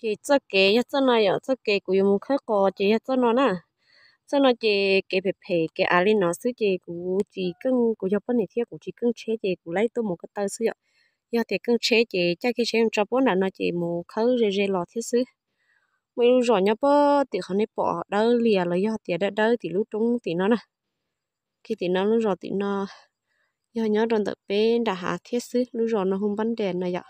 Ces txoj kev yog txoj no yom, txoj kev kuv yuav mus khawb qos ces yog txoj no na. Txoj no ces kev phem phem kev av li no xwb ces kuv tsis keej, kuv yog poj niam thiab kuv tsis keej tsheb ces kuv laib tuaj mus ko taw xwb yom. Yog tias keej tsheb ces caij kiag tsheb tso puab nram no ces mus khawb ze ze los thiab xwb. Muaj ib lub zos nyob puag tim qhov nej pom dawb lias los yog tias dawb dawb tim lub roob tim no na. Kiag tim no lub zos tim no yog nyob rau ntawm peb nram hav thiab xwb, lub zos no hu Npab Ntes no yom.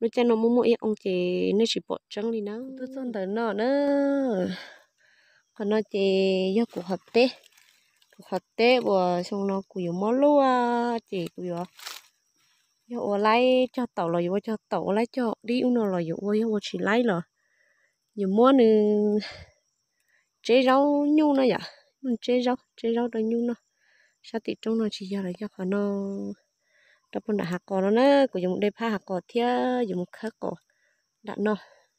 Lub caij no muaj muaj ib oo ces nej tsis pom tseeb li na. Tuaj txog ntawm no na, qhov no ces yog kuv qhov teb, kuv qhov teb uas xyoo no kuv yuav muab luaj ces kuv yuav, yog ua laib cog taum los yuav ua cog taum, ua laib cog dib ub no los yuav ua, yog ua tsis laib los yuav muab nws tseb zaub nyuj no yom, muab nws tseb zaub, tseb zaub rau nyuj noj. Sab tim roob no tsis yog los yog qhov no rau puag nram hav qos no na, kuv yuav mus de phab hav qos thiab yuav mus khawb qos nram no.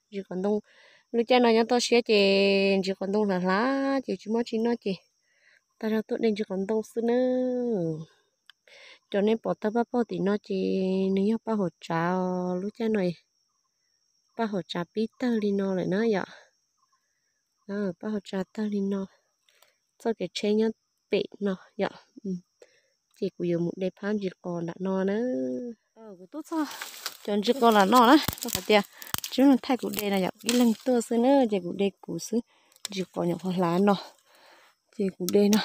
Ntsis qos ntoo, lub caij no nyob toj siab ces ntsis qos ntoo hlav hlav ces tsis muaj tsi noj ces tag zog tuaj de ntsis qos ntoo xwb na. Cov nej pom tawg paj paug tim no ces nws yog paj huam tsav, lub caij no paj huam tsav pib tawg li no lawm na yom. Paj huam tsav tawg li no, txoj kev tsheb nyob pem no yom. Ces kuv yuav mus de phab ntsis qos nram no na. Kuv tuaj txog cov ntsis qos nram no na, rau qhov tias tsis muaj neeg thaij kuv de no yom, ib leeg tuaj xwb na ces kuv de kuv xwb. Ntsis qos nyuam qhuav hlav no ces kuv de no.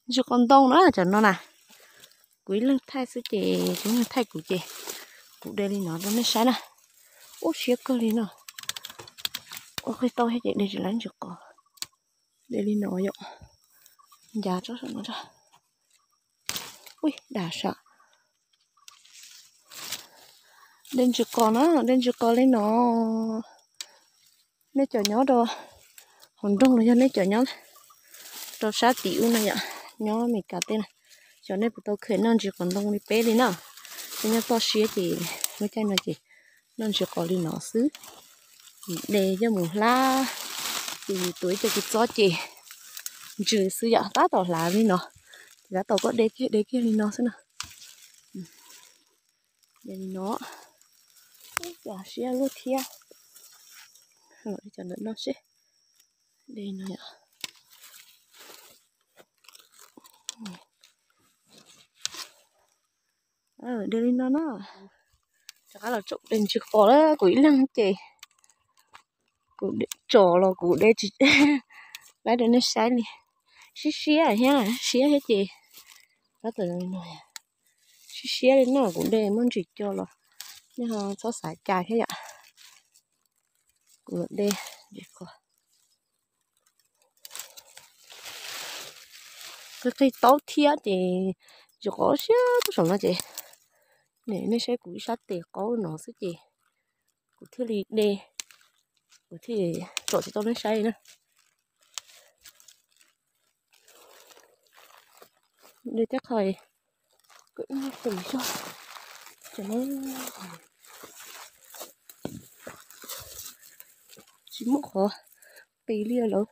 Ntsis qos ntoo na cov no na, kuv ib leeg thaij xwb ces tsis muaj neeg thaij kuv ces kuv de li no rau nej saib na. Ub, siab kawg li no. Ua qhij tau thiab ces de tsis laib ntsis qos. De li no yom. Ncav tsob saum no. Ui, dam sam. De ntsis qos na, de ntsis qos li no. Nej cov nyob rau hauv nroog los yog nej cov nyob rau sab tim ub no yom, nyob Meskas teb na, cov nej puas tau kheev noj ntsis qos ntoo li peb li na? Peb nyob toj siab ces lub caij no ces noj ntsis qos li no xwb. De coj mus hlab, ces yus tuav ib co kua txob ces ntsws xwb yom, tab tom hlav li no, ces tab tom koj de kiag de kiag li no xwb na. De li no, ua siab luaj thiab. Cov ntawm no seb, de no yom. De li no na. Rov qab los tsom de ntsis qos lawm, kuv ib leeg ces kuv tsom los kuv de tsis laib rau nej saib li. Siab siab thiab, siab thiab ces tab tom siab siab li no, kuv de muaj ntsis co los nej ho txhob xav cas thiab yom. Kuv de ntsis qos qig qig taub thiab ces ntsis qos siab tub saum no ces nej saib kuv ib sab tes qaub no xwb ces kuv thiaj li de, kuv thiaj tsom tsis tau nej saib na. De tej qho ib tus zog, tsis muaj qhov qis li lawm.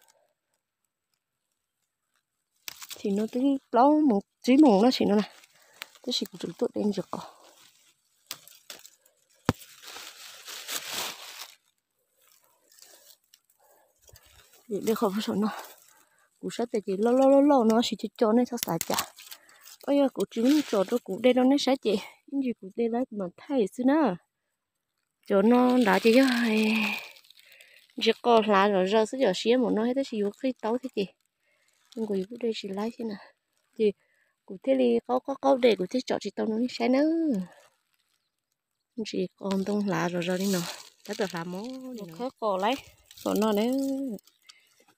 Sim no twb plaub moos tsib moos no sim no na, tab sis kuv tseem tuaj de ntsis qos. De qhov no, kuv sab tes ces loj loj loj loj no sis co co nej txhob xav cas. Ua yog kuv tsis muaj tsom rau kuv de rau nej saib ces ib ntsis kuv de lawm kuv mam thaij xwb na. Cov no nrad ces yog ntsis qos hlav zom zaws xwb, cov siab npaum no thiab tab sis yuav qig taub thiab ces nkaus yus kuj de tsis laib thiab na. Ces kuv thiaj li qaub qaub qaub de, kuv thiaj tsom tsis tau rau nej saib na. Ntsis qos ntoo hlav zom zaws li no, tab tom hlav mos li no. Khawb qos laib tom no na.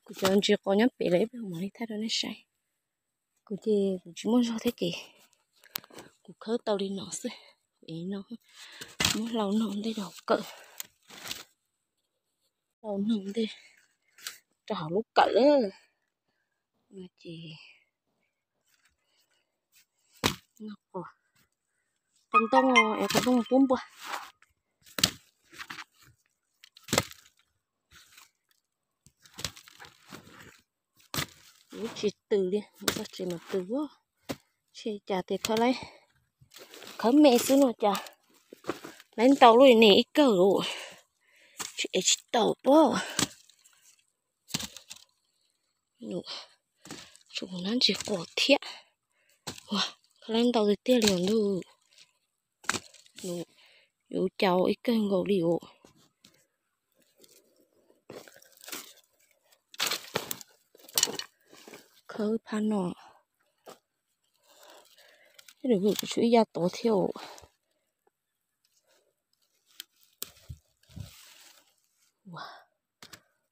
Kuv cov ntsis qos nyob pem lawm, ib pliag mam li thaij rau nej saib. Kuv ces kuv tsis muaj zog thiab ces kuv khawb tau li no xwb. Kuv ev no, muab hlau no ntej rau kawm, hlau no ntej rau hauv lub kawm no ces qos ntoo, ev qos ntoo pub npua. Tsis tws li, txog tsev mas tws. Ntshe cas tias khawb laib, khawb me xwb no cas. Ntau lub ne ib kawg, tsis ev tsis tau pob. Tsum nab ntsis qos thiab. Khav lab ntau tiag tiag li os ntuj. Yuav cau ib kawg nkaus li os. Khawb phab no, tshuav ib yav tod thiab.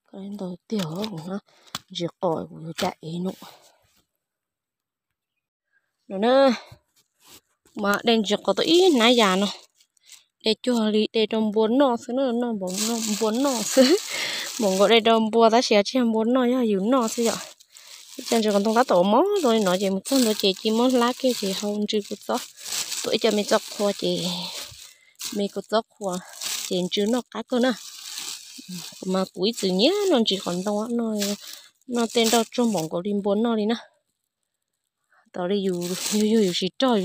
Khav lab ntau tiag, ntsis qos kuv yuav caj ev no. No na, mas de ntsis qos tau ib hnab yas no, de cuag li de rau npua noj xwb na, noj npua noj xwb. Npaum nkaus de rau npua tab sis tsis yog npua noj, yog yus noj xwb yom. Ib co ntsis qos ntoo tab tom mob zoo li no ces mus txog ntua ces cia muab hlab kiag ces hau ntsw kua txob, tuav ib co me txob qhua ces me kua txob qhua ces ntsw noj qab kawg na. Mas kuv ib txwm nyiam noj ntsis qos ntoo, noj tej nroj tsuag npaum nkaus li npua noj li na. Tos li yus yug yus tsis rog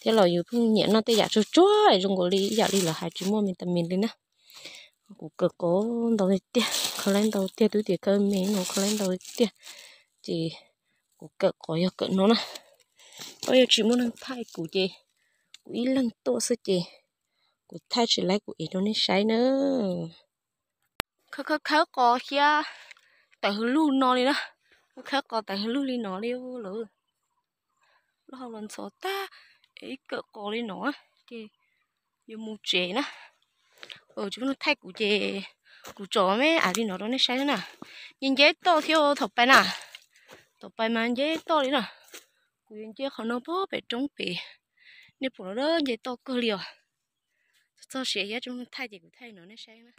thiab los yus pheej nyiam noj tej yam tsuag tsuag zoo nkaus li ib yam li lawv hais tsis muaj vitamin li na. Kuv kawm qos ntau tiag tiag, khav lab ntau tiag, twb tias khav me no khav lab ntau tiag. Ces kuv kawm qos yog kawm no na. Koj yog tsis muaj neeg thaij kuv ces kuv ib leeg tuaj xwb ces kuv thaij tsis laib kuv ev rau nej saib na. Khawb khawb khawb qos thiab tawm hws lug no li na. Khawb khawb qos tawm hws lug li no li lawm. Lub hau los ntxhov tag, es ib kawm qos li no ces yuav mus tsev na. Tsis muaj neeg thaij kuv ces kuv tsom me av li no rau nej saib na. Nce nce toj thiab thaum pais na, thaum pais mas nce toj li na. Kuv yuav nce qhov no pog pem roob pem, nej pom no nce toj kawg li os. Txog siav thiab tsis muaj neeg thaij ces kuv thaij no nej saib na.